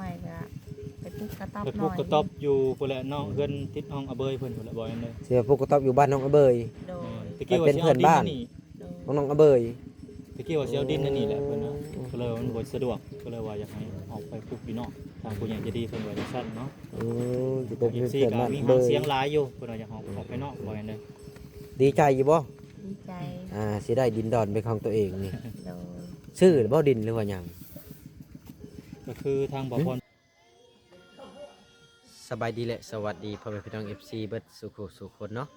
ໄປກະ ໄປປຸກກະຕອບ ໄປປຸກກະຕອບຢູ່ພຸ້ນແຫຼະເນາະ ອືມ ເຮືອນຕິດຫ້ອງອາເບີຍເພິ່ນພຸ້ນແຫຼະ ບໍ່ແມ່ນເດີ? ຊິໄປປຸກກະຕອບຢູ່ບ້ານນ້ອງອາເບີຍ ໂດຍ ແຕ່ກີ້ວ່າຊິເອົາດິນມານີ້ ໂດຍ ຂອງນ້ອງອາເບີຍ ແຕ່ກີ້ວ່າຊິເອົາດິນອັນນີ້ແຫຼະ ເພິ່ນວ່າ ໂອ້ ກໍເລີຍວ່າມັນບໍ່ສະດວກ ກໍເລີຍວ່າຢາກໃຫ້ອອກໄປປຸກຢູ່ນອກ ທາງຜູ້ໃຫຍ່ໃຈດີເພິ່ນວ່າຈັ່ງຊັ້ນເນາະ ໂອ້ ຊິໄປເປັນເພື່ອນບ້ານເບີຍ ເອັຟຊີກໍມີຫາງສຽງຫຼາຍຢູ່ ເພິ່ນວ່າຢາກອອກ ອອກໄປນອກ ບໍ່ແມ່ນເດີ? ດີໃຈຢູ່ບໍ່? ດີໃຈ ອ່າ ຊິໄດ້ດິນດອນເປັນຂອງຕົວເອງນີ້ ໂດຍ ຊື້ບໍ່ດິນ ຫຼືວ່າຫຍັງ? ກໍຄືທາງບ່າວພອນ ສະບາຍດີ ແລະ ສະຫວັດດີພໍ່ແມ່ພີ່ນ້ອງເອັຟຊີເບິດສູ່ຜູ້ສູ່ຄົນເນາະ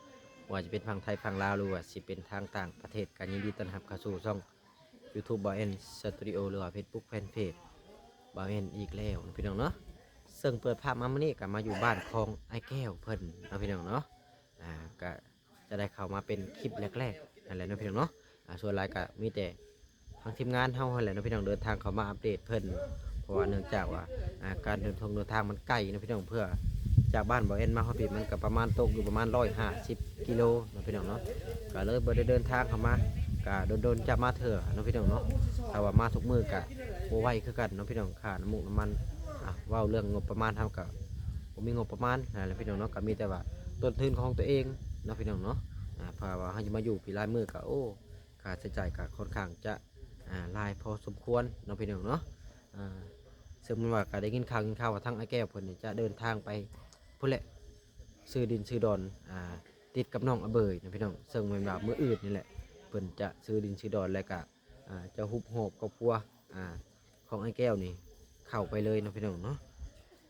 ບໍ່ວ່າຈະເປັນຝັ່ງໄທຝັ່ງລາວ ຫຼືວ່າຊິເປັນທາງຕ່າງປະເທດ ກໍຍິນດີຕ້ອນຮັບເຂົ້າສູ່ຊ່ອງຢູທູບ ບ່າວແອນ ສະຕູດິໂອ ຫຼືວ່າເຟສບຸກແຟນເພຈບ່າວແອນອີກແລ້ວເນາະ ພີ່ນ້ອງເນາະ. ເຊິ່ງເປີດພາບມາມື້ນີ້ກໍມາຢູ່ບ້ານຂອງອ້າຍແກ້ວເພິ່ນເນາະ ພີ່ນ້ອງເນາະ ອ່າ ກໍ ຈະໄດ້ເຂົ້າມາເປັນຄລິບແລກໆ ນັ້ນແຫຼະເນາະ ພີ່ນ້ອງເນາະ ອ່າ ສ່ວນຫຼາຍກະມີແຕ່ທາງທີມງານເຮົາຫັ້ນແຫຼະເນາະ ພີ່ນ້ອງ ເດີນທາງເຂົ້າມາອັບເດດເພິ່ນ ເພາະວ່າເນື່ອງຈາກວ່າ ອ່າ ການເດີນທາງ ເດີນທາງມັນໄກເນາະ ພີ່ນ້ອງ ເພື່ອຈາກບ້ານບ່າວແອນມາຮອດພີ້ ມັນກະປະມານ ຕົກຢູ່ປະມານ ຮ້ອຍຫ້າສິບກິໂລເນາະ ພີ່ນ້ອງເນາະ ກະເລີຍບໍ່ໄດ້ເດີນທາງເຂົ້າມາ ກະດົນໆຈະມາເທື່ອເນາະ ພີ່ນ້ອງເນາະ ຖ້າວ່າມາທຸກມື້ກະບໍ່ໄຫວຄືກັນເນາະ ພີ່ນ້ອງ ຄ່ານ້ຳມັນ ນ້ຳມັນ ອ່າ ເວົ້າເລື່ອງງົບປະມານ ເຮົາກະບໍ່ມີງົບປະມານ ນັ້ນແຫຼະ ພີ່ນ້ອງເນາະ ກະມີແຕ່ວ່າຕົ້ນທຶນຂອງຕົວເອງ ເນາະ ພີ່ນ້ອງເນາະ ອ່າ ເພາະວ່າເຮົາຈະມາຢູ່ພີ້ຫຼາຍມື້ກະ ໂອ້ ຄ່າໃຊ້ຈ່າຍກະຄ່ອນຂ້າງຈະ ອ່າ ຫຼາຍພໍສົມຄວນເນາະ ພີ່ນ້ອງເນາະ ອ່າ ເຊິ່ງແມ່ນວ່າກະໄດ້ຍິນຂ່າວ ຍິນຂ່າວວ່າທາງອ້າຍແກ້ວເພິ່ນນີ້ຈະເດີນທາງໄປພຸ້ນແຫຼະ ຊື້ດິນຊື້ດອນ ອ່າ ຕິດກັບນ້ອງອາເບີຍເນາະ ພີ່ນ້ອງ ເຊິ່ງແມ່ນວ່າມື້ອື່ນນີ້ແຫຼະ ເພິ່ນຈະຊື້ດິນຊື້ດອນ ແລະກະ ອ່າ ຈະຮຸບຮອບຄອບຄົວ ອ່າ ຂອງອ້າຍແກ້ວນີ້ເຂົ້າໄປເລີຍເນາະ ພີ່ນ້ອງເນາະ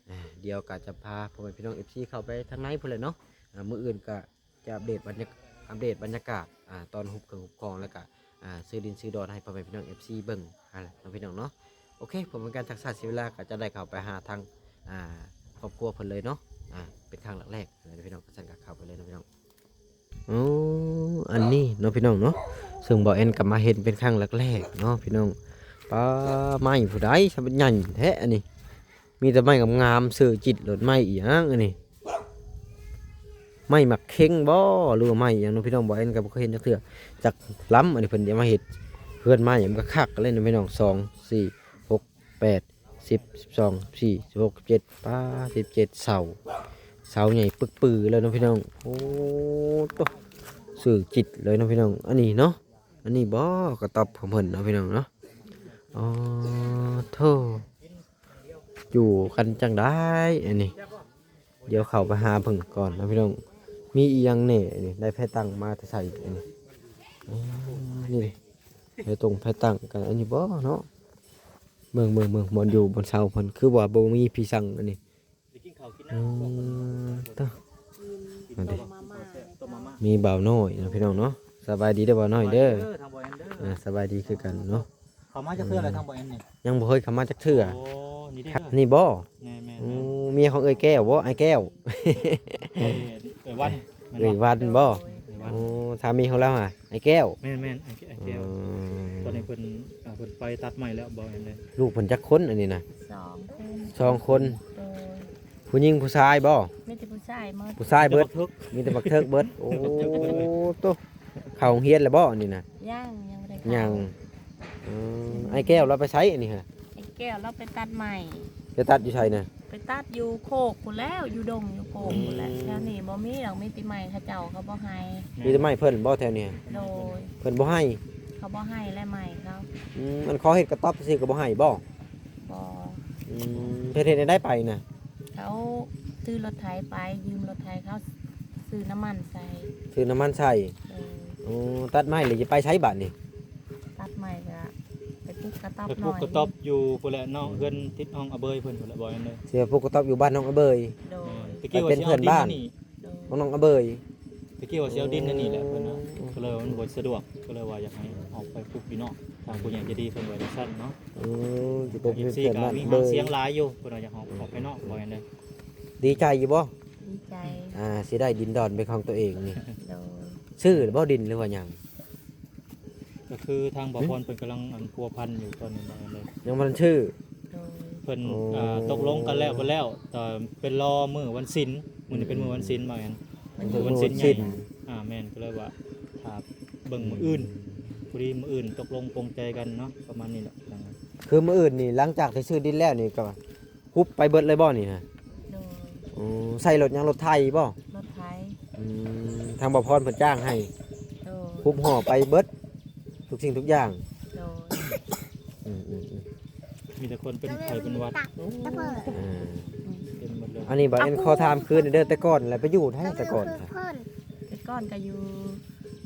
ອ່າ ດຽວກະຈະພາພໍ່ແມ່ພີ່ນ້ອງເອັຟຊີເຂົ້າໄປທາງໃນພຸ້ນແຫຼະເນາະ ອ່າ ມື້ອື່ນກະ ຈະອັບເດດບັນຍາ ອັບເດດບັນຍາກາດ ອ່າ ຕອນຮຸບເຄື່ອງຮຸບຂອງ ແລ້ວກະ ອ່າ ຊື້ດິນຊື້ດອນໃຫ້ພໍ່ແມ່ພີ່ນ້ອງເອັຟຊີເບິ່ງຫັ້ນແຫຼະເນາະ ພີ່ນ້ອງເນາະ. ໂອເຄ ເພື່ອບໍ່ເປັນການຊັກຊ້າເສຍເວລາ ກໍຈະໄດ້ເຂົ້າໄປຫາທາງ ອ່າ ຄອບຄົວເພິ່ນເລີຍເນາະ ອ່າ ເປັນຄັ້ງແລກໆ ເນາະ ພີ່ນ້ອງ ຊັ້ນກໍເຂົ້າໄປເລີຍເນາະ ພີ່ນ້ອງ. ໂອ້ ອັນນີ້ເນາະ ພີ່ນ້ອງເນາະ ເຊິ່ງບ່າວແອນກໍມາເຫັນເປັນຄັ້ງແລກໆ ເນາະ ພີ່ນ້ອງ. ປາ ໄມ້ຜູ້ໃດຊະ ມັນໃຫຍ່ແທ້ອັນນີ້ ມີແຕ່ໄມ້ງາມໆ ເຊີຈິດໂລດ ໄມ້ອີຫຍັງອັນນີ້ ໄມ້ໝາກເຂັງບໍ ຫຼືວ່າໄມ້ຫຍັງເນາະ ພີ່ນ້ອງ. ບ່າວແອນກໍບໍ່ເຄີຍເຫັນຈັກເທື່ອ ຈັກລຳ. ອັນນີ້ເພິ່ນຈະມາເຮັດເຮືອນໄມ້ ມັນກໍຄັກເລີຍເນາະ ພີ່ນ້ອງ. ສອງ ສີ່ ຫົກ ແປດ ສິບ ສິບສອງ ສິບສີ່ ສິບຫົກ ສິບເຈັດ ປາ ສິບເຈັດເສົາ ເສົາໃຫຍ່ປຶກປືເລີຍເນາະ ພີ່ນ້ອງ. ໂອ້ ໂຕ ເຊີຈິດເລີຍເນາະ ພີ່ນ້ອງ. ອັນນີ້ເນາະ ອັນນີ້ບໍ ກະຕ໊ອບຂອງເພິ່ນເນາະ ພີ່ນ້ອງເນາະ. ອໍ ໂທ້ ຢູ່ກັນຈັ່ງໃດອັນນີ້ ດຽວເຂົ້າໄປຫາເບິ່ງກ່ອນເນາະ ພີ່ນ້ອງ. ມີອີ່ຫຍັງແດ່ອັນນີ້ ໄດ້ແພຕັ້ງມາແຕ່ໃສອັນນີ້. ອໍ ນີ້ເດ້ ໄພຕົງໄພຕັ້ງກັນອັນນີ້ບໍເນາະ. ເບິ່ງໆໆ ບ່ອນຢູ່ບ່ອນເຊົາເພິ່ນ ຄືວ່າບໍ່ມີຜີສັງອັນນີ້. ອືມ ໂຕ ອັນນີ້ ມີບ່າວນ້ອຍເນາະ ພີ່ນ້ອງເນາະ. ສະບາຍດີເດີບ່າວນ້ອຍເດີ. ສະບາຍດີເດີ ທາງບ່າວແອນເດີ. ອ່າ ສະບາຍດີຄືກັນເນາະ. ເຂົ້າມາຈັກເທື່ອແລ້ວ ອືມ ທາງບ່າວແອນນີ້? ຍັງບໍ່ເຄີຍເຂົ້າມາຈັກເທື່ອ. ໂອ້ ນີ້ເດີ ນີ້ບໍ? ແມ່ນໆໆ ໂອ້ ເມຍຂອງເອື້ອຍແກ້ວບໍ? ອ້າຍແກ້ວ ເອື້ອຍ ເອື້ອຍວັນ ແມ່ນບໍ່? ເອື້ອຍວັນບໍ? ໂດຍ ເອື້ອຍວັນ. ໂອ້ ສາມີຂອງລາວຫະ ອ້າຍແກ້ວ. ແມ່ນໆ ອ້າຍແກ້ວ ອືມ ຕອນນີ້ເພິ່ນ ອ່າ ເພິ່ນໄປຕັດໄມ້ແລ້ວ ບ່າວແອນເດີ. ລູກເພິ່ນຈັກຄົນອັນນີ້ນະ? ສອງຄົນ. ສອງຄົນ. ໂດຍ. ຜູ້ຍິງຜູ້ຊາຍບໍ? ມີແຕ່ຜູ້ຊາຍໝົດ. ຜູ້ຊາຍເບິດ. ມີແຕ່ບັກເຖິກ ມີແຕ່ບັກເຖິກເບິດ. ໂອ້ ໂຕ ເຂົ້າໂຮງຮຽນແລ້ວບໍອັນນີ້ນະ? ຍັງ ຍັງບໍ່ໄດ້ເຂົ້າ. ຍັງ. ເອີ ອ້າຍແກ້ວລາວໄປໃສອັນນີ້ຫະ? ອ້າຍແກ້ວລາວໄປຕັດໄມ້. ໄປຕັດຢູ່ໃສນະ? ໄປຕັດຢູ່ໂຄກພຸ້ນແຫຼ້ວ ຢູ່ດົງຢູ່ໂຄກພຸ້ນແຫຼະ. ອືມ ແຖວນີ້ບໍ່ມີດອກ ມີແຕ່ໄມ້ເຂົາເຈົ້າ ເຂົາບໍ່ໃຫ້. ມີແຕ່ໄມ້ເພິ່ນບໍ່ແຖວນີ້? ໂດຍ. ເພິ່ນບໍ່ໃຫ້? ເຂົາບໍ່ໃຫ້ແຫຼະໄມ້ເຂົາ. ອືມ ອັນຂໍເຮັດກະຕ໊ອບຊື່ໆ ກໍບໍ່ໃຫ້ບໍ່? ບໍ່. ອືມ ເພິ່ນເຮັດແນວໃດໄປນະ? ເຂົາຊື້ລົດໄຖໄປ ຢືມລົດໄຖເຂົາ ຊື້ນ້ຳມັນໃສ່. ຊື້ນ້ຳມັນໃສ່. ເອີ ໂອ້ ຕັດໄມ້ແລ້ວຈະໄປໃສບາດນີ້? ຕັດໄມ້ກະໄປປຸກກະຕ໊ອບ ໄປປຸກກະຕ໊ອບຢູ່ພຸ້ນແຫຼະເນາະ. ອືມ ເຮືອນຕິດຫ້ອງອາເບີຍເພິ່ນພຸ້ນແຫຼະ ບໍ່ແມ່ນເດີ? ຊິໄປປຸກກະຕ໊ອບຢູ່ບ້ານນ້ອງອາເບີຍ. ໂດຍ. ຕະກີ້ວ່າຊິເອົາດິນມານີ້ ໂດຍ ຂອງນ້ອງອາເບີຍ. ຕະກີ້ວ່າຊິເອົາດິນອັນນີ້ແຫຼະ ເພິ່ນວ່າ ໂອ້ ກໍເລີຍວ່າມັນບໍ່ສະດວກ ກໍເລີຍວ່າຢາກໃຫ້ອອກໄປປຸກຢູ່ນອກ ທາງຜູ້ໃຫຍ່ໃຈດີເພິ່ນວ່າຈັ່ງຊັ້ນເນາະ. ໂອ້ ຊິໄປເປັນເພື່ອນບ້ານເບີຍ. ເອັຟຊີກໍມີຫາງສຽງຫຼາຍຢູ່ ເພິ່ນວ່າຢາກອອກ ອອກໄປນອກ ບໍ່ແມ່ນເດີ? ດີໃຈຢູ່ບໍ່? ດີໃຈ. ອ່າ ຊິໄດ້ດິນດອນເປັນຂອງຕົວເອງນີ້. ໂດຍ. ຊື້ບໍ່ດິນ ຫຼືວ່າຫຍັງ? ກໍຄືທາງບ່າວພອນ ຫຶ? ເພິ່ນກຳລັງ ອັນ ພົວພັນຢູ່ຕອນນີ້ ບໍ່ແມ່ນເດີ? ຍັງບໍ່ທັນຊື້. ໂດຍ. ເພິ່ນ ໂອ້ ອ່າ ຕົກລົງກັນແລ້ວ ໄປແລ້ວ ແຕ່ເປັນລໍມື້ວັນສິນ. ມື້ນີ້ເປັນມື້ວັນສິນ ອືມ ບໍ່ແມ່ນ? ວັນສິນ ວັນສິນໃຫຍ່. ອ່າ ແມ່ນ ກໍເລີຍວ່າຖ້າເບິ່ງມື້ອື່ນ. ອືມ ພໍດີມື້ອື່ນຕົກລົງປົງໃຈກັນເນາະ ປະມານນີ້ແຫຼະ. ຄືມື້ອື່ນນີ້ ຫຼັງຈາກທີ່ຊື້ດິນແລ້ວນີ້ ກໍ ຮຸບໄປເບິດເລີຍບໍ່ນີ້ນະ? ໂດຍ. ອໍ ໃຊ້ລົດຫຍັງ? ລົດໄຖບໍ່? ລົດໄຖ. ອືມ ທາງບ່າວພອນເພິ່ນຈ້າງໃຫ້ ໂດຍ ຮຸບຫໍ່ໄປເບິດ ທຸກສິ່ງທຸກຢ່າງ. ໂດຍ. ອືມໆໆ ມີແຕ່ຄົນເປັນໄຂ້ເປັນຫວັດ ເອີ ເຕັມໝົດເລີຍ. ອັນນີ້ບ່າວແອນຂໍຖາມຄືນເດີ ແຕ່ກ່ອນລະໄປຢູ່ໃສແຕ່ກ່ອນ? ແຕ່ກ່ອນກໍຢູ່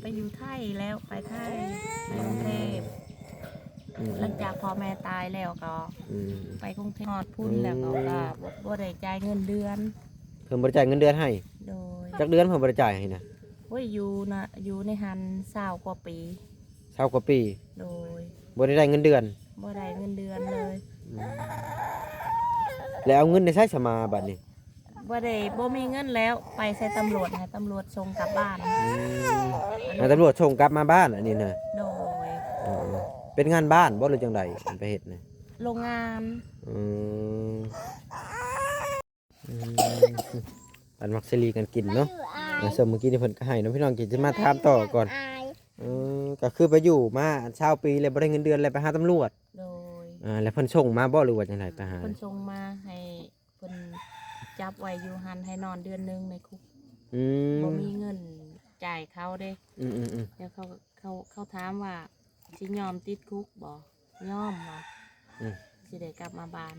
ໄປຢູ່ໄທແລ້ວ ໄປໄທ ໄປກຸງເທບ. ອືມ ຫຼັງຈາກພໍ່ແມ່ຕາຍແລ້ວກໍ ອືມ ໄປກຸງເທບ ຮອດພຸ້ນ ອືມ ແລ້ວກໍ ກໍບໍ່ ບໍ່ໄດ້ຈ່າຍເງິນເດືອນ. ເພິ່ນບໍ່ໄດ້ຈ່າຍເງິນເດືອນໃຫ້? ໂດຍ. ຈັກເດືອນເພິ່ນບໍ່ໄດ້ຈ່າຍໃຫ້ນະ? ໂອ້ຍ ຢູ່ນະ ຢູ່ໃນຫັ້ນຊາວກວ່າປີ. ຊາວກວ່າປີ? ໂດຍ. ບໍ່ໄດ້ໄດ້ເງິນເດືອນ? ບໍ່ໄດ້ເງິນເດືອນເລີຍ. ອືມ ແລ້ວເອົາເງິນໃນໃສສະມາບັດນີ້? ບໍ່ໄດ້ ບໍ່ມີເງິນແລ້ວ ໄປໃສ່ຕຳຫຼວດ ໃຫ້ຕຳຫຼວດສົ່ງກັບບ້ານ. ອືມ ໃຫ້ຕຳຫຼວດສົ່ງກັບມາບ້ານອັນນີ້ນະ? ໂດຍ. ເປັນງານບ້ານບໍ່ ຫຼືຈັ່ງໃດ ໄປເຮັດນະ? ໂລງງານ. ອືມ ອືມ ອັນມັກສະລີກັນກິນເນາະ. ເອີ ເຊິ່ງມື້ກີ້ນີ້ເພິ່ນກໍໃຫ້ເນາະ ພີ່ນ້ອງ ຊິມາຖາມຕໍ່ກ່ອນ. ເອີ ກໍຄືໄປຢູ່ມາຊາວປີແລ້ວ ບໍ່ໄດ້ເງິນເດືອນ ແລ້ວໄປຫາຕຳຫຼວດ. ໂດຍ. ອ່າ ແລ້ວເພິ່ນສົ່ງມາບໍ່ ຫຼືວ່າຈັ່ງໃດ ໄປຫາ? ເພິ່ນສົ່ງມາໃຫ້ ເພິ່ນຈັບໄວ້ຢູ່ຫັ້ນ ໃຫ້ນອນເດືອນໜຶ່ງໃນຄຸກ. ອືມ ບໍ່ມີເງິນຈ່າຍເຂົາເດ້. ອືມໆໆ ແລ້ວເຂົາ ເຂົາ ເຂົາຖາມວ່າ ຊິຍອມຕິດຄຸກບໍ່? ຍອມວ່າ ອືມ ຊິໄດ້ກັບມາບ້ານ.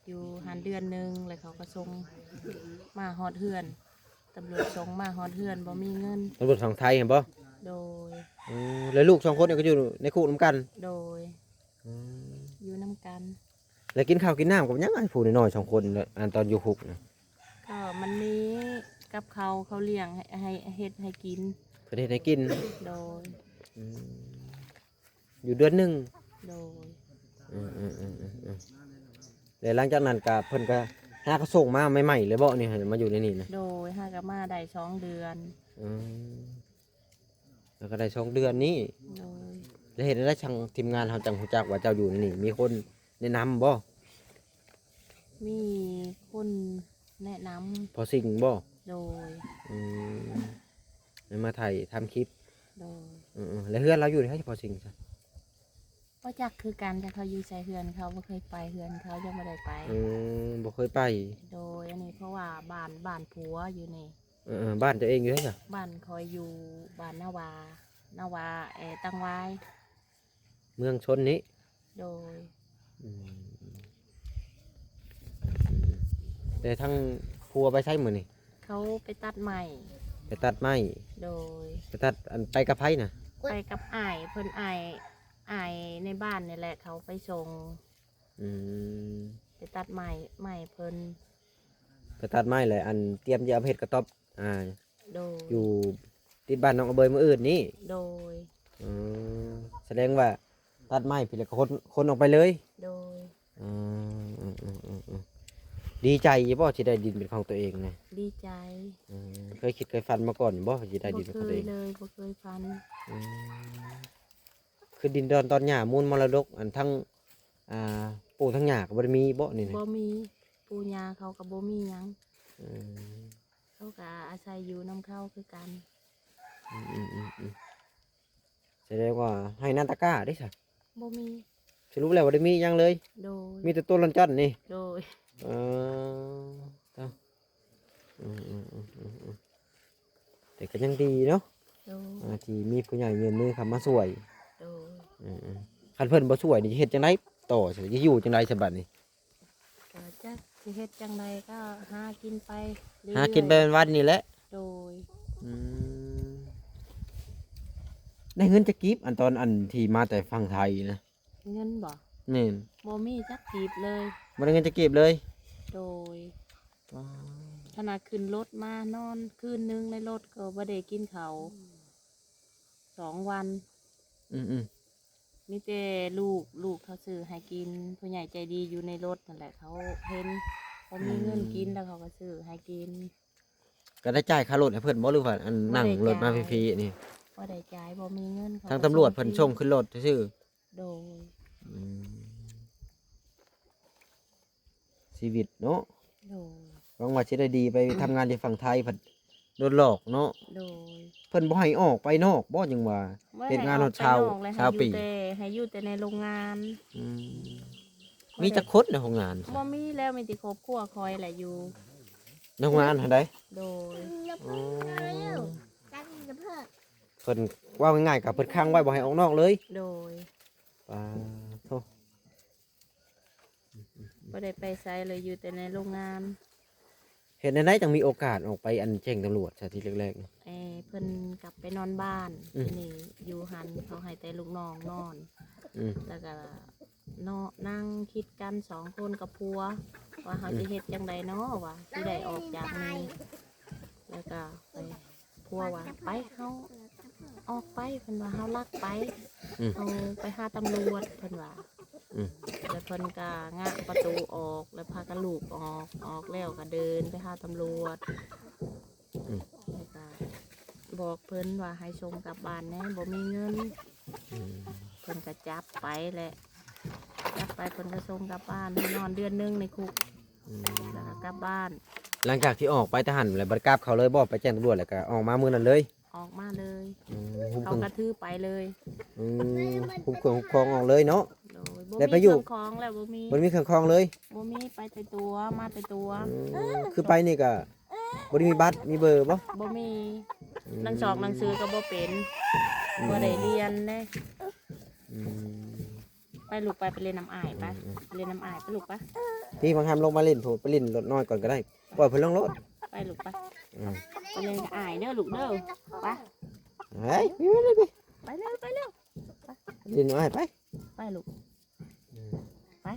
ຢູ່ຫັ້ນເດືອນໜຶ່ງ ແລ້ວເຂົາກໍສົ່ງມາຮອດເຮືອນ. ຕຳຫຼວດສົ່ງມາຮອດເຮືອນ ບໍ່ມີເງິນ. ຕຳຫຼວດຝັ່ງໄທຫັ້ນບໍ່? ໂດຍ. ອືມ ແລ້ວລູກສອງຄົນນີ້ກໍຢູ່ໃນຄຸກນຳກັນ? ໂດຍ. ອືມ ຢູ່ນຳກັນ. ແລ້ວກິນເຂົ້າກິນນ້ຳກັບຫຍັງ ໄອ້ຜູ້ນ້ອຍໆສອງຄົນ ອັນຕອນຢູ່ຄຸກນະ? ກໍມັນມີກັບເຂົ້າ ເຂົາລ້ຽງໃຫ້ ໃຫ້ ເຮັດໃຫ້ກິນ. ເພິ່ນເຮັດໃຫ້ກິນ? ໂດຍ. ອືມ ຢູ່ເດືອນໜຶ່ງ? ໂດຍ. ອືມໆໆ ແລ້ວຫຼັງຈາກນັ້ນກໍ ເພິ່ນກໍຫາກໍສົ່ງມາໃໝ່ໆເລີຍບໍ່ນີ້ ໃຫ້ມາຢູ່ໃນນີ້ນະ? ໂດຍ. ຫາກໍມາໄດ້ສອງເດືອນ. ອືມ ແລ້ວກໍໄດ້ສອງເດືອນນີ້. ໂດຍ. ແລ້ວເຮັດໃດຈັ່ງທີມງານເຮົາຈັ່ງຮູ້ຈັກວ່າເຈົ້າຢູ່ໃນນີ້? ມີຄົນແນະນຳບໍ່? ມີຄົນແນະນຳ. ພໍ່ຊິງບໍ່? ໂດຍ. ອືມ ແລ້ວມາຖ່າຍທຳຄລິບ. ໂດຍ. ເອີໆ ແລ້ວເຮືອນລາວຢູ່ໃສ ພໍ່ຊິງຊະ? ບໍ່ຈັກຄືກັນ ຈັກເຂົາຢູ່ໃສເຮືອນເຂົາ ບໍ່ເຄີຍໄປເຮືອນເຂົາ ຍັງບໍ່ໄດ້ໄປ. ອືມ ບໍ່ເຄີຍໄປ. ໂດຍ. ອັນນີ້ເພາະວ່າບ້ານ ບ້ານຜົວຢູ່ນີ້. ເອີໆ ບ້ານເຈົ້າເອງຢູ່ໃສຊະ? ບ້ານຂ້ອຍຢູ່ບ້ານນາວາ ນາວາ ເອີ ຕັງຫວາຍ ເມືອງຊົນນີ້. ໂດຍ. ອືມ ແຕ່ທາງຜົວໄປໃສມື້ນີ້? ເຂົາໄປຕັດໄມ້. ໄປຕັດໄມ້? ໂດຍ. ໄປຕັດ ອັນ ໄປກັບໃຜນະ? ໄປກັບອ້າຍເພິ່ນ ອ້າຍ ອ້າຍໃນບ້ານນີ້ແຫຼະ ເຂົາໄປສົ່ງ. ອືມ ໄປຕັດໄມ້ ໄມ້ເພິ່ນ. ໄປຕັດໄມ້ແຫຼະ ອັນ ຕຽມຈະເອົາໄປເຮັດກະຕ໊ອບ ອ່າ ໂດຍ. ຢູ່ຕິດບ້ານນ້ອງອະເບີຍມື້ອື່ນນີ້. ໂດຍ. ອືມ ສະແດງວ່າຕັດໄມ້ພີ້ແລ້ວກໍຂົນ ຂົນອອກໄປເລີຍ. ໂດຍ. ອືມ ອືມໆ ດີໃຈຢູ່ບໍ່ທີ່ໄດ້ດິນເປັນຂອງຕົວເອງນະ? ດີໃຈ. ອືມ ເຄີຍຄິດເຄີຍຝັນມາກ່ອນຢູ່ບໍ່ ທີ່ໄດ້ດິນເປັນຂອງຕົວເອງ? ບໍ່ເຄີຍເລີຍ ບໍ່ເຄີຍຝັນ. ອືມ ຄືດິນດອນຕອນຫຍ້າມູນມໍລະດົກ ອັນ ທັງ ອ່າ ປູ່ທັງຫຍ້າກໍບໍ່ໄດ້ມີບໍ່ນີ້ນະ? ບໍ່ມີ. ປູ່ຍ່າເຂົາກໍບໍ່ມີຫຍັງ. ອືມ ເຂົາກໍອາໄສຢູ່ນຳເຂົາຄືກັນ. ອືມໆໆໆ ສະແດງວ່າໄຮ່ນາຕາກ້າເດ້ຊະ? ບໍ່ມີ. ສະຫຼຸບແລ້ວບໍ່ໄດ້ມີຫຍັງເລີຍ? ໂດຍ. ມີແຕ່ຕົ້ນລອນຈັນນີ້? ໂດຍ. ເອີ ເອີ ອືມໆໆ ແຕ່ກໍຍັງດີເນາະ. ໂດຍ. ອ່າ ທີ່ມີຜູ້ໃຫຍ່ຍື່ນມືເຂົ້າມາຊ່ວຍ. ໂດຍ. ອືມໆ ຄັນເພິ່ນບໍ່ຊ່ວຍນີ້ ຈະເຮັດຈັ່ງໃດຕໍ່? ຈະຢູ່ຈັ່ງໃດສະບັດນີ້? ກໍຈັກຊິເຮັດຈັ່ງໃດ ກໍຫາກິນໄປເລື້ອຍໆ ຫາກິນໄປວັນໆນີ້ແຫຼະ. ໂດຍ. ອືມ ໄດ້ເງິນຈັກກີບ ອັນຕອນ ອັນທີ່ມາແຕ່ຝັ່ງໄທນະ? ເງິນບໍ່? ແມ່ນ. ບໍ່ມີຈັກກີບເລີຍ. ບໍ່ໄດ້ເງິນຈັກກີບເລີຍ? ໂດຍ. ອໍ ຂະໜາດຂຶ້ນລົດມານອນຄືນໜຶ່ງໃນລົດກໍບໍ່ໄດ້ກິນເຂົ້າ ສອງວັນ. ອືມໆ ມີແຕ່ລູກ ລູກເຂົາຊື້ໃຫ້ກິນ ຜູ້ໃຫຍ່ໃຈດີຢູ່ໃນລົດນັ້ນແຫຼະ ເຂົາເຫັນບໍ່ມີເງິນກິນ ອືມ ແລ້ວເຂົາກໍຊື້ໃຫ້ກິນ. ກໍໄດ້ຈ່າຍຄ່າລົດໃຫ້ເພິ່ນບໍ່ ຫຼືວ່າອັນ ບໍ່ໄດ້ ນັ່ງລົດມາຟຣີໆນີ້? ບໍ່ໄດ້ຈ່າຍ ບໍ່ມີເງິນ. ທາງຕຳຫຼວດເພິ່ນສົ່ງຂຶ້ນລົດຊື່ໆ. ໂດຍ. ອືມ ຊີວິດເນາະ. ໂດຍ. ຫວັງວ່າຊິໄດ້ດີໄປທຳງານຢູ່ຝັ່ງໄທ ພັດໂດນຫຼອກເນາະ. ໂດຍ. ເພິ່ນບໍ່ໃຫ້ອອກໄປນອກບໍ່? ຈັ່ງວ່າເຮັດງານຮອດຊາວ ຊາວປີ ໃຫ້ຢູ່ແຕ່ ໃຫ້ຢູ່ແຕ່ໃນໂລງງານ. ອືມ ມີຈັກຄົນໃນໂຮງງານ? ບໍ່ມີແລ້ວ ມີແຕ່ຄອບຄົວຂ້ອຍແຫຼະຢູ່ ໃນໂຮງງານຫັ້ນໃດ? ໂດຍ. ອືມ ເພິ່ນ ເວົ້າງ່າຍໆ ກໍເພິ່ນຂັງໄວ້ ບໍ່ໃຫ້ອອກນອກເລີຍ. ໂດຍ. ປາໂທ ບໍ່ໄດ້ໄປໃສເລີຍ ຢູ່ແຕ່ໃນໂຮງງານ. ເຮັດແນວໃດຈັ່ງມີໂອກາດອອກໄປ ອັນ ແຈ້ງຕຳຫຼວດຊະ ທີແລກໆ? ເອີ ເພິ່ນກັບໄປນອນບ້ານ. ອືມ ທີນີ້ຢູ່ຫັ້ນເຂົາໃຫ້ແຕ່ລູກນ້ອງນອນ. ອືມ ແລ້ວກໍເນາະ ນັ່ງຄິດກັນສອງຄົນກັບຜົວ ວ່າເຮົາ ອືມ ຊິເຮັດຈັ່ງໃດເນາະ ວ່າຊິໄດ້ອອກຈາກນີ້. ແລ້ວກໍໄປ ຜົວວ່າ ໄປ ເຮົາອອກໄປ ເພິ່ນວ່າ ເຮົາລັກໄປ. ອືມ ເຮົາໄປຫາຕຳຫຼວດ ເພິ່ນວ່າ. ອືມ ແລ້ວເພິ່ນກໍງະປະຕູອອກ ແລ້ວພາກັນລູກອອກ ອອກແລ້ວກໍເດີນໄປຫາຕຳຫຼວດ. ອືມ ແລ້ວກໍບອກເພິ່ນວ່າ ໃຫ້ສົ່ງກັບບ້ານແດ່ ບໍ່ມີເງິນ. ອືມ ເພິ່ນກໍຈັບໄປແຫຼະ ຈັບໄປ ເພິ່ນກໍສົ່ງກັບບ້ານ ໃຫ້ນອນເດືອນໜຶ່ງໃນຄຸກ. ອືມ ແລ້ວກໍກັບບ້ານ. ຫຼັງຈາກທີ່ອອກໄປແຕ່ຫັ້ນແລ້ວ ບັດກັບເຂົາເລີຍບໍ່? ໄປແຈ້ງຕຳຫຼວດແລ້ວກໍອອກມາມື້ນັ້ນເລີຍ? ອອກມາເລີຍ. ອືມ ຫຸ້ມເຄື່ອງ ເຂົາກໍຖືໄປເລີຍ. ອືມ ຫຸ້ມເຄື່ອງຫຸ້ມຂອງອອກເລີຍເນາະ. ໂດຍ. ບໍ່ມີເຄື່ອງຂອງແລ້ວ ບໍ່ມີ ບໍ່ມີເຄື່ອງຂອງເລີຍ? ບໍ່ມີ ໄປແຕ່ຕົວ ມາແຕ່ຕົວ. ອືມ ຄືໄປນີ້ກໍບໍ່ໄດ້ມີບັດມີເບີບໍ່? ບໍ່ມີ. ອືມ ໜັງສອກໜັງສືກໍບໍ່ເປັນ. ອືມ ບໍ່ໄດ້ຮຽນເດ້. ອືມ ໄປລູກ ໄປ ໄປຫຼິ້ນນຳອ້າຍໄປ. ອືມໆ ໄປຫຼິ້ນນຳອ້າຍໄປລູກໄປ. ພີ່ ບັງຄຳລົງມາຫຼິ້ນພຸ້ນ ໄປຫຼິ້ນລົດນ້ອຍກ່ອນກໍໄດ້ ປ່ອຍເພິ່ນລົງໂລດ. ໄປລູກໄປ. ອືມ ໄປຫຼິ້ນກັບອ້າຍເດີລູກເດີ. ໄປ ເຮີ້ຍ ໄປ ໄປ ໄປ ໄປ ໄປເລີຍ ໄປເລີຍ ໄປ ຫຼິ້ນອ້າຍໄປ. ໄປລູກ. ອືມ ໄປ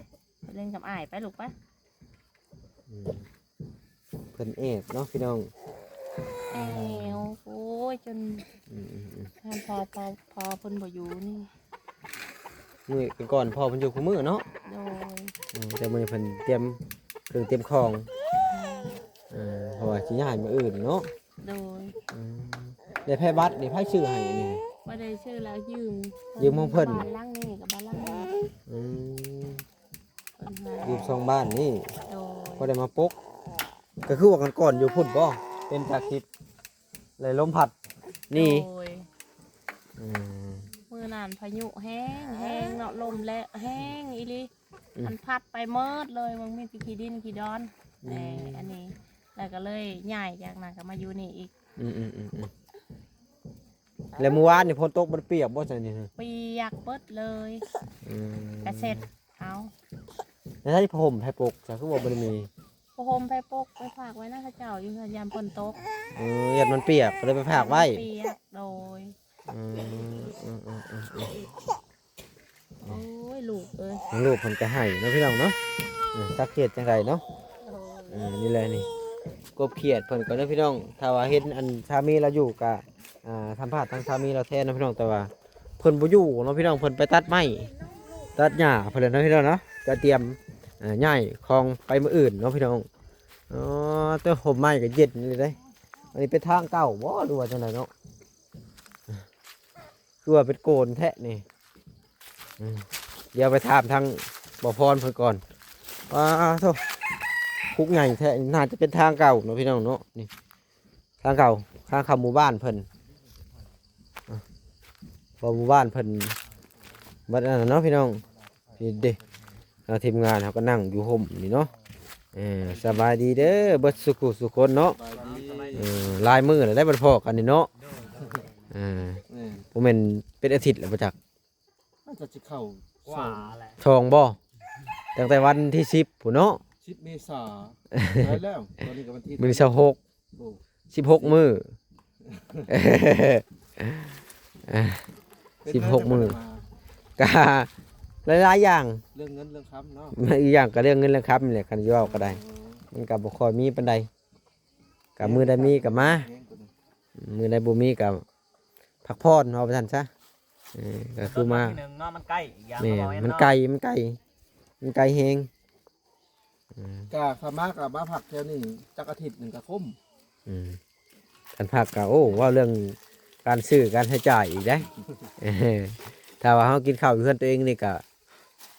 ໄປຫຼິ້ນກັບອ້າຍໄປລູກໄປ. ອືມ ເພິ່ນແອບເນາະພີ່ນ້ອງ ແອວ. ໂອ້ຍ ຈົນ ອືມໆໆ ຮ້ານພໍ່ ພໍ່ ພໍ່ເພິ່ນບໍ່ຢູ່ນີ້. ມື້ກ່ອນພໍ່ເພິ່ນຢູ່ຄູ່ມື້ເນາະ. ໂດຍ. ອືມ ແຕ່ມື້ນີ້ເພິ່ນຕຽມເຄື່ອງຕຽມຂອງ. ອືມ ເອີ ເພາະວ່າຊິຍ້າຍມື້ອື່ນເນາະ. ໂດຍ. ອືມ ແລ້ວໃຜບັດນີ້ ໃຜຊື້ໃຫ້ນີ້? ບໍ່ໄດ້ຊື້ແລ້ວ ຢືມ ຢືມຂອງເພິ່ນ ບ້ານຫຼັງນີ້ກັບບ້ານຫຼັງນີ້. ອືມ ເພິ່ນໃຫ້ ຢືມສອງບ້ານນີ້. ໂດຍ. ພໍໄດ້ມາປົກ ກໍຄືວ່າກ່ອນໆຢູ່ພຸ້ນບໍ່? ເປັນຈາກທິດ ແລະລົມພັດໜີ. ໂດຍ. ອືມ ມື້ນັ້ນພາຍຸແຮງ ແຮງເນາະ ລົມແລະແຮງອີ່ຫຼີ. ອືມ ມັນພັດໄປໝົດເລີຍ ມັນມີແຕ່ຂີ້ດິນຂີ້ດອນ. ອືມ ແຕ່ອັນນີ້ ແລ້ວກໍເລີຍຍ້າຍຈາກນັ້ນກໍມາຢູ່ນີ້ອີກ. ອືມໆໆໆ ແລ້ວມື້ວານນີ້ຝົນຕົກ ມັນປຽກບໍ່ຊັ້ນນີ້? ປຽກເບິດເລີຍ. ອືມ ກະເຊັດເອົາ. ແລ້ວໃຊ້ຜ້າຫົ່ມໃຜປົກຊະ ຄືວ່າບໍ່ໄດ້ມີ? ຜ້າຫົ່ມໃຜປົກ ໄປຝາກໄວ້ນຳເຂົາເຈົ້າຢູ່ເຮືອນ ຢ້ານຝົນຕົກ. ເອີ ຢ້ານມັນປຽກ ກໍເລີຍໄປຝາກໄວ້. ປຽກ. ໂດຍ. ອືມ ອືມໆໆໆ ໂອ້ຍ ລູກເອີຍ ລູກເພິ່ນກໍໄຫ້ເນາະພີ່ນ້ອງເນາະ. ເອີ ຈັກເຮັດຈັ່ງໃດເນາະ. ໂດຍ. ເອີ ນີ້ແຫຼະນີ້ ກົບຂຽດເພິ່ນກໍເນາະພີ່ນ້ອງ. ຖ້າວ່າເຫັນອັນສາມີລາວຢູ່ກໍ ອ່າ ສຳພາດທາງສາມີລາວແທນເນາະພີ່ນ້ອງ. ແຕ່ວ່າເພິ່ນບໍ່ຢູ່ເນາະພີ່ນ້ອງ ເພິ່ນໄປຕັດໄມ້ຕັດຫຍ້າເພິ່ນແຫຼະເນາະພີ່ນ້ອງເນາະ. ກະຕຽມ ເອີ ຍ້າຍຂອງໄປມື້ອື່ນເນາະພີ່ນ້ອງ. ອໍ ແຕ່ຮົ່ມໄມ້ກໍເຢັນຢູ່ເດ້. ອັນນີ້ເປັນທາງເກົ່າບໍ່ ຫຼືວ່າຈັ່ງໃດເນາະ? ຄືວ່າເປັນໂກນແທ້ນີ້. ອືມ ດຽວໄປຖາມທາງບໍ່ພອນເພິ່ນກ່ອນ. ວ້າໂທ້ ຄຸກໃຫຍ່ແທ້ ໜ້າຈະເປັນທາງເກົ່າເນາະພີ່ນ້ອງເນາະ. ນີ້ທາງເກົ່າ ທາງເຂົ້າໝູ່ບ້ານເພິ່ນ. ເພາະໝູ່ບ້ານເພິ່ນ ບັດອັນນັ້ນເນາະພີ່ນ້ອງ. ນີ້ເດ້ ທາງທີມງານເຮົາກໍນັ່ງຢູ່ຮົ່ມນີ້ເນາະ. ເອີ ສະບາຍດີເດີ ເບິດສູ່ຜູ້ສູ່ຄົນເນາະ. ສະບາຍດີ. ເອີ ຫຼາຍມື້ແລ້ວໄດ້ບໍ່ພໍ້ກັນນີ້ເນາະ. ເອີ ແມ່ນ ບໍ່ແມ່ນເປັນອາທິດແລ້ວບໍ່ຈັກ ມັນກໍຊິເຂົ້າ ກວ່າແຫຼະ ສອງບໍ່? ຕັ້ງແຕ່ວັນທີສິບພຸ້ນເນາະ ສິບເມສາ. ແລ້ວ ຕອນນີ້ກໍວັນທີ ມື້ນີ້ຊາວຫົກ. ໂອ້ ສິບຫົກມື້ ສິບຫົກມື້ ກະຫຼາຍໆຢ່າງ ເລື່ອງເງິນເລື່ອງຄຳເນາະ. ອີກຢ່າງກະເລື່ອງເງິນເລື່ອງຄຳນີ້ແຫຼະ ຄັນຊິເວົ້າກະໄດ້. ເອີ ມັນກະບໍ່ຄ່ອຍມີປານໃດ ກະມື້ໃດມີກະມາ ແຮງກວ່ານີ້ ມື້ໃດບໍ່ມີກະພັກຜ່ອນ ເວົ້າໄປຊັ້ນຊະ. ເອີ ກະຄືມາ ມັນໃກ້ ມັນໃກ້ ມັນໃກ້ແຮງ. ອືມ ກະຂ້າມາກະມາພັກແຖວນີ້ຈັກອາທິດໜຶ່ງກະຄຸ້ມ. ອືມ ຄັນພັກກະ ໂອ້ ເວົ້າເລື່ອງການຊື້ການໃຊ້ຈ່າຍອີກເດ້. ຖ້າວ່າເຮົາກິນເຂົ້າຢູ່ເຮືອນຕົວເອງນີ້ກະ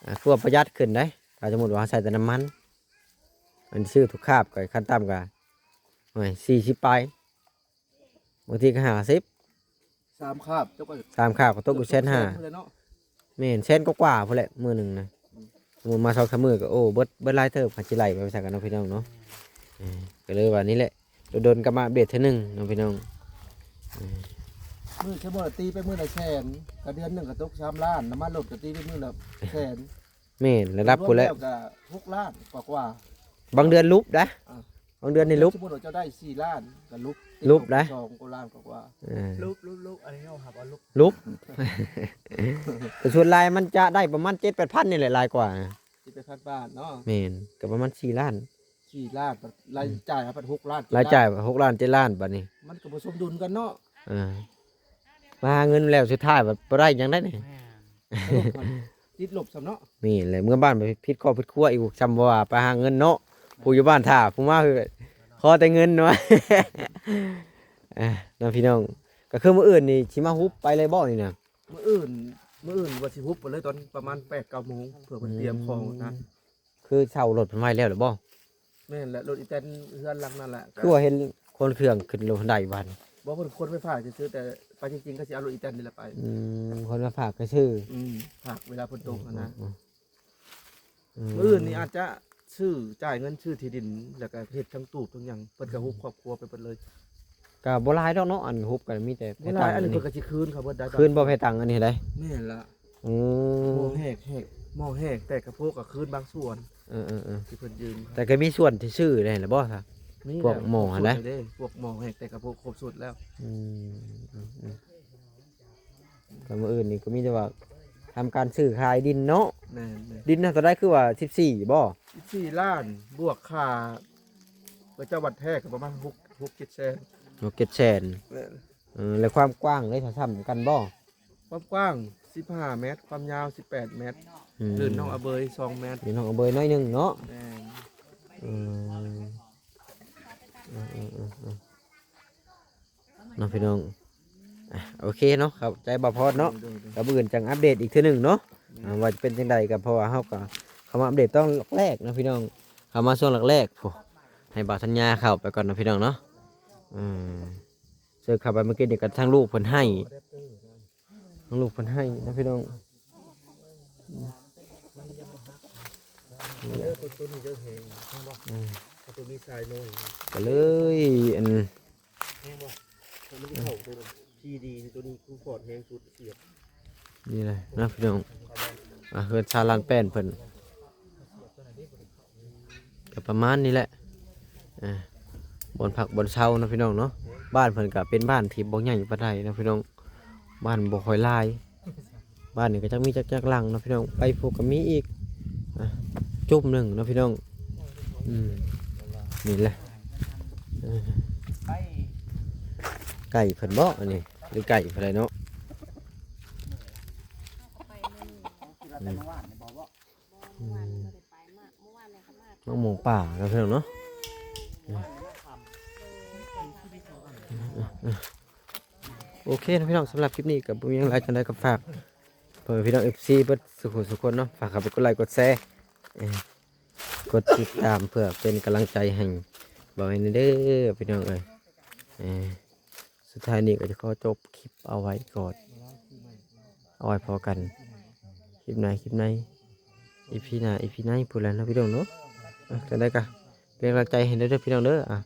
ອ່າ ຄືວ່າປະຢັດຂຶ້ນເດ້. ຖ້າສົມມຸດວ່າເຮົາໃຊ້ແຕ່ນ້ຳມັນ ອັນຊື້ທຸກຄາບກະ ຂັ້ນຕ່ຳກະ ໂອ້ຍ ສີ່ສິບປາຍ ບາງທີກໍຫ້າສິບ. ສາມຄາບ ຕົກ ສາມຄາບກໍຕົກຢູ່ແສນຫ້າ ແສນພຸ້ນແຫຼະເນາະ. ແມ່ນ ແສນກວ່າໆພຸ້ນແຫຼະມື້ໜຶ່ງນະ. ອືມ ໂອ ມາສອງສາມມື້ກໍ ໂອ້ ເບິດ ເບິດຫຼາຍເຕີບ ຄັນຊິໄລ່ໄປວ່າຊັ້ນກັນເນາະ ພີ່ນ້ອງເນາະ. ເອີ ກໍເລີຍວ່ານີ້ແຫຼະ ດົນໆກໍມາອັບເດດເທື່ອໜຶ່ງເນາະ ພີ່ນ້ອງ. ເອີ ມື້ສະໝຸດວ່າຕີໄປມື້ລະແສນ ກໍເດືອນໜຶ່ງກໍຕົກສາມລ້ານ ນ້ຳມັນລົດກໍຕີໄປມື້ລະແສນ. ແມ່ນ ລະດັບພຸ້ນແຫຼະ ລວມແລ້ວກໍຫົກລ້ານກວ່າໆ. ບາງເດືອນຫຼຸບໄດ໋ ອ່າ ບາງເດືອນນີ້ຫຼຸບ ສົມມຸດວ່າເຈົ້າໄດ້ສີ່ລ້ານກໍຫຼຸບ ຫຼຸບໄດ໋ ສອງກວ່າລ້ານກວ່າໆ. ເອີ ຫຼຸບ ຫຼຸບ ຫຼຸບ ອັນນີ້ເຮົາຮັບເອົາຫຼຸບ ຫຼຸບ. ແຕ່ສ່ວນຫຼາຍມັນຈະໄດ້ປະມານເຈັດແປດພັນນີ້ແຫຼະ ຫຼາຍກວ່າ ເຈັດແປດພັນບາດເນາະ. ແມ່ນ ກໍປະມານສີ່ລ້ານ ສີ່ລ້ານ ລາຍຈ່າຍເຮົາພັດຫົກລ້ານ ລາຍຈ່າຍຫົກລ້ານເຈັດລ້ານ ບາດນີ້ ມັນກໍບໍ່ສົມດຸນກັນເນາະ. ເອີ ມາຫາເງິນແລ້ວສຸດທ້າຍບັດບໍ່ໄດ້ຫຍັງໄດ໋ນີ້ ແມ່ນ ຕິດລົບຊ້ຳເນາະ. ນີ້ແຫຼະ ເມືອບ້ານໄປຜິດຄອບຜິດຄົວອີກ ຊ້ຳວ່າໄປຫາເງິນເນາະ. ຜູ້ຢູ່ບ້ານຖ້າ ຜູ້ມາຄືຂໍແຕ່ເງິນເນາະ. ອ່າ ເນາະ ພີ່ນ້ອງ ກໍຄືມື້ອື່ນນີ້ຊິມາຮຸບໄປເລີຍບໍ່ນີ້ນະ? ມື້ອື່ນ ມື້ອື່ນວ່າຊິຮຸບໄປເລີຍ ຕອນປະມານແປດເກົ້າໂມງ ເພື່ອເພິ່ນຕຽມຂອງນະ. ອືມ ຄືເຊົ່າລົດເພິ່ນໄວ້ແລ້ວຫຼືບໍ່? ແມ່ນແຫຼະ ລົດອີແຕນເຮືອນຫຼັງນັ້ນແຫຼະ. ຄືວ່າເຫັນຂົນເຄື່ອງຂຶ້ນລົງໄດ້ບາດນີ້? ບໍ່ ເພິ່ນຂົນໄປຝາກຊື່ໆ ແຕ່ໄປຈິງໆ ກໍຊິເອົາລົດອີແຕນນີ້ແຫຼະໄປ. ອືມ ຂົນມາຝາກຊື່ໆ. ອືມ ຝາກເວລາຝົນຕົກຫັ້ນນະ. ອືມ ອືມ ມື້ອື່ນນີ້ອາດຈະຊື້ ຈ່າຍເງິນຊື້ທີ່ດິນ ແລ້ວກໍເຮັດທັງຕູບທັງຫຍັງ ເພິ່ນກໍ ອືມ ຮຸບຄອບຄົວໄປເບິດເລີຍ. ກໍບໍ່ຫຼາຍດອກເນາະ ອັນຮຸບກໍມີແຕ່ ບໍ່ຫຼາຍ ແພຕັງ ອັນນີ້ ອັນນີ້ ເພິ່ນກໍຊິຄືນເຂົາເບິດໄດ໋. ຄືນບໍ່ແພຕັງອັນນີ້ໄດ໋? ແມ່ນລະ. ໂອ້ ໝໍ້ແຫກ ແຫກ ໝໍ້ແຫກແຕກກະໂພກກໍຄືນບາງສ່ວນ. ເອີໆໆ ທີ່ເພິ່ນຢືມ ແຕ່ກໍມີສ່ວນທີ່ຊື້ໄດ້ລະບໍ່ຊະ? ມີ ພວກໝໍ້ຫັ້ນນະ ເດ້ ພວກໝໍ້ແຫກແຕກກະໂພກຄົບຊຸດແລ້ວ. ອືມ ອືມ ອືມ ກໍມື້ອື່ນນີ້ກໍມີແຕ່ວ່າທຳການຊື້ຂາຍດິນເນາະ. ແມ່ນໆ ດິນຫັ້ນເທົ່າໃດ ຄືວ່າສິບສີ່ບໍ່? ສິບສີ່ລ້ານ ບວກຄ່າ ເຂົາເຈົ້າວັດແທກກໍປະມານຫົກ ຫົກເຈັດແສນ ຫົກເຈັດແສນ. ແມ່ນ. ເອີ ແລ້ວຄວາມກວ້າງເດ ເທົ່າສ່ຳກັນບໍ່? ຄວາມກວ້າງສິບຫ້າແມັດ ຄວາມຍາວສິບແປດແມັດ. ອືມ ລື່ນໜອງອະເບີຍສອງແມັດ ລື່ນໜອງອະເບີຍໜ້ອຍໜຶ່ງເນາະ. ແມ່ນ. ອືມ ເອີໆໆໆ ເນາະ ພີ່ນ້ອງ. ອ່ະ ໂອເຄເນາະ ເຂົ້າໃຈບ່າວພອດເນາະ. ໂດຍໆໆ ກໍມື້ອື່ນຈັ່ງອັບເດດອີກເທື່ອໜຶ່ງເນາະ. ແມ່ນ. ອ່າ ວ່າຈະເປັນຈັ່ງໃດ ກໍເພາະວ່າເຮົາກໍເຂົ້າມາອັບເດດຕອນແລກໆເນາະ ພີ່ນ້ອງ. ເຂົ້າມາຊ່ວງແລກໆ ໂອ້ ໃຫ້ບ່າວສັນຍາເຂົ້າໄປກ່ອນເນາະ ພີ່ນ້ອງເນາະ. ເອີ ເຊິ່ງເຂົ້າໄປເມື່ອກີ້ນີ້ກໍທາງລູກເພິ່ນໃຫ້ ທາງລູກເພິ່ນໃຫ້ເນາະ ພີ່ນ້ອງ. ເອີ ຕົວນີ້ເດີແຮງ ເຫັນບໍ່? ອືມ ຕົວນີ້ຊາຍນ້ອຍ ກໍເລີຍ ອັນ ແຮງບໍ່? ມັນຊິເຂົ້າຕົວທີ່ດີ ຕົວນີ້ຄືຟອດແຮງສຸດ ສຽບ. ນີ້ແຫຼະນະ ພີ່ນ້ອງ. ອ່າ ເຮືອນຊາວລ້ານແປ້ນເພິ່ນ ກໍປະມານນີ້ແຫຼະ. ອ່າ ບ່ອນພັກບ່ອນເຊົາເນາະ ພີ່ນ້ອງເນາະ. ບ້ານເພິ່ນກໍເປັນບ້ານທີ່ບໍ່ໃຫຍ່ປານໃດເນາະ ພີ່ນ້ອງ. ບ້ານບໍ່ຄ່ອຍຫຼາຍ ບ້ານນີ້ກໍຈັກມີຈັກ ຈັກຫຼັງເນາະ ພີ່ນ້ອງ. ໄປພຸ້ນກໍມີອີກ ອ່າ ຈຸ້ມໜຶ່ງເນາະ ພີ່ນ້ອງ. ອືມ ນີ້ແຫຼະ. ເອີ ໄກ່ເພິ່ນບໍ ອັນນີ້ ຫຼືໄກ່ເພິ່ນເນາະ? ອືມ ອືມ ມະມ່ວງປ່າເນາະ ພີ່ນ້ອງເນາະ. ໂອເຄເນາະ ພີ່ນ້ອງ, ສຳລັບຄລິບນີ້ກໍບໍ່ມີຫຍັງຫຼາຍ ຈັ່ງໃດກໍຝາກ ເພື່ອພີ່ນ້ອງເອັຟຊີເບິດສູ່ຜູ້ສູ່ຄົນເນາະ, ຝາກເຂົ້າໄປກົດໄລກົດແຊ ເອີ ກົດຕິດຕາມ ເພື່ອເປັນກຳລັງໃຈໃຫ້ບ່າວແອນເດີ ພີ່ນ້ອງເອີຍ. ເອີ ສຸດທ້າຍນີ້ກໍຈະຂໍຈົບຄລິບເອົາໄວ້ກ່ອນ, ເອົາໄວ້ພໍ້ກັນຄລິບໜ້າ ຄລິບໃນ ອີພີໜ້າ ອີພີໃນພຸ້ນແຫຼະເນາະ ພີ່ນ້ອງເນາະ. ເອີ ຈັ່ງໃດກໍເປັນກຳລັງໃຈໃຫ້ເດີ ພີ່ນ້ອງເດີ. ອ່າ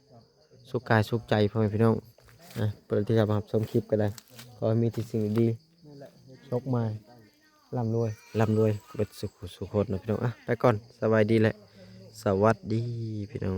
ສຸກກາຍສຸກໃຈພໍ່ແມ່ພີ່ນ້ອງ. ອ່າ ເປີດທີ່ຈະມາຮັບຊົມຄລິບກໍໄດ້ ຂໍໃຫ້ມີແຕ່ສິ່ງດີໆ ໂຊກໝາຍ ລ່ຳລວຍ ລ່ຳລວຍເບິດສູ່ຜູ້ສູ່ຄົນເນາະ ພີ່ນ້ອງ. ອ່າ ໄປກ່ອນ ສະບາຍດີ ແລະ ສະຫວັດດີ ພີ່ນ້ອງ.